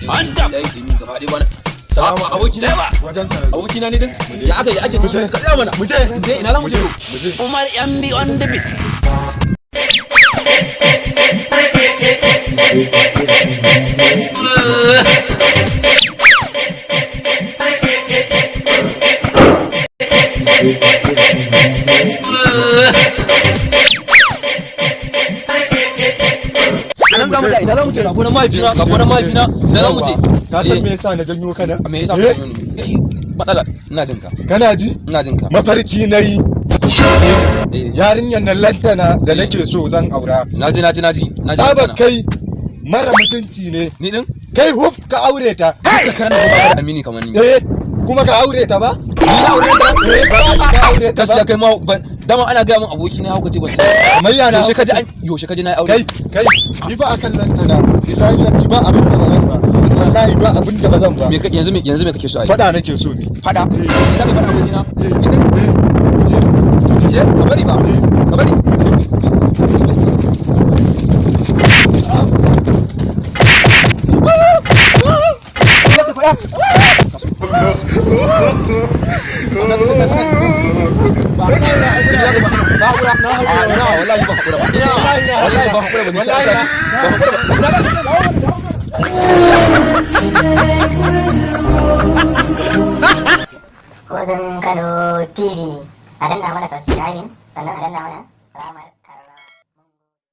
Billahi ni gaba ɗaya bana. Salamu Abokina. Wajen ka. Abokina ne din. Ya aka yi ake ciki? Ka tsaya mana. Mu je. Je ina za mu je? Mu je. Umar MB on the beat. Anan za mu je, ina za mu je? Ga gonan mahaifina, ga gonan mahaifina. Ina za mu je? Ka san me yasa na janyo ka nan? Me yasa ka Eh? janyo ni? Kai matsala, ina jin ka. Kana ji? Ina jin ka. Mafarki na yi. Eh. Yarinyar nan lantana da nake so zan aura. Naji, naji, naji, naji. Saba Magana. kai mara mutunci ne. Ni din? Kai huf ka aure ta. Duka karan da ba da amini kamar ni. Eh, kuma ka aure ta ba? Ni na aure ta? Eh, ba ka aure ta Gaskiya ba. kai ma dama ana gaya min aboki na haukace, ban sani. Kamar yana Yaushe ka ji yaushe ka ji na yi aure? Kai, kai, ni ba akan lantana. Billahi lazi ba abin da ba zan ba. Wallahi ba abin da ba zan ba. Me ka yanzu me yanzu me kake so a yi? Fada nake so mi. Fada? Za ka fada abokina? Eh. Ni din? Je. Je, ka bari ba. Ka bari. Za ka faɗa? Ba ba hakura ba, ina wallahi ba hakura ba, ina wallahi ba hakura ba, ni sai an sake. Ba hakura ba. Wasan Kano TV. A danna mana subscribing, sannan a danna mana